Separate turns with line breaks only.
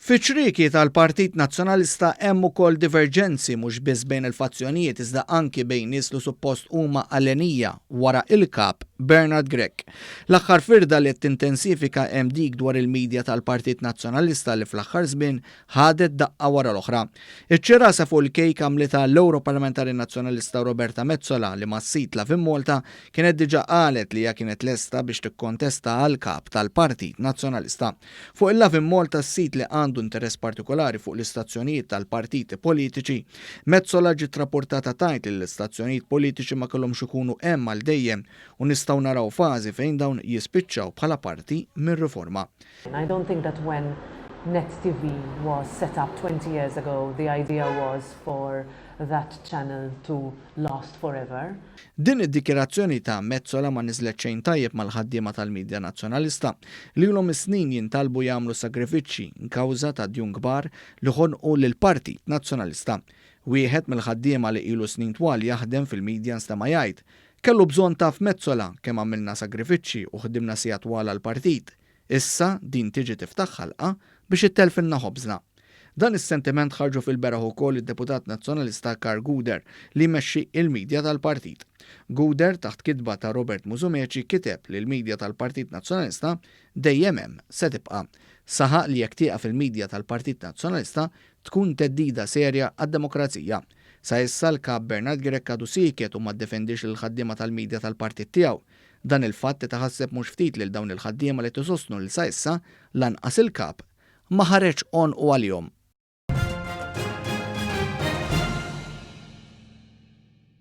Fiċ-ċrieki tal-Partit Nazzjonalista hemm ukoll diverġenzi mhux biss bejn il-fazzjonijiet iżda anki bejn nies li suppost huma għalenija wara il-Kap Bernard Grech. L-aħħar firda li qed tintensifika hemm dik dwar il-media tal-Partit Nazzjonalista li fl-aħħar żmien ħadet daqqa wara l-oħra. Iċ-ċirasa fuq il-kejk għamlitha l-Ewroparlamentari Nazzjonalista Roberta Metsola li mas-sit Lovin Malta kienet diġà qalet li hija kienet lesta biex tikkontesta għall-Kap tal-Partit Nazzjonalista. Fuq il-Lovin Malta, s-sit li għandu interess partikolari fuq l-istazzjonijiet tal-partiti politiċi, Metsola ġiet rapportata tgħid li l-istazzjonijiet politiċi ma kellhomx ikunu hemm għal dejjem u nistgħu naraw fażi fejn dawn jispiċċaw bħala parti minn riforma.
I don't think that when Net TV was set up 20 years ago, the idea was for that channel to last forever.
Din id-dikjarazzjoni ta' Metsola ma niżlet xejn tajjeb mal-ħaddiema tal-media Nazzjonalista li ilhom is-snin jintalbu jagħmlu sagrifiċċji kawża ta' djun kbar li ħonqu lill-Partit Nazzjonalista. Wieħed mill-ħaddiema li ilu snin twal jaħdem fil-media nstema' jgħid: "Kellu bżonn taf Metsola kemm għamilna sagrifiċċji u ħdimna sigħat twal għall-partit. Issa din tiġi tiftaħ ħalqa biex ittelfilna ħobżna." Dan is-sentiment ħarġu fil-beraħ ukoll id-deputat Nazzjonalista Karl Gouder li jmexxi il-medja tal-partit. Gouder, taħt kitba ta' Robert Musumeci, kiteb li l-medja tal-Partit Nazzjonalista dejjem hemm se tibqa'. Saħaq li jekk tieqaf il-medja tal-Partit Nazzjonalista tkun theddida serja għad-demokrazija. Sa issa l-Kap Bernard Grech għadu sieket u ma ddefendix il-ħaddiema tal-medja tal-partit tiegħu. Dan il-fatt iħasseb mhux ftit lil dawn il-ħaddiema li jsostnu li sa issa lanqas il-kap ma ħareġ għonqu għalihom.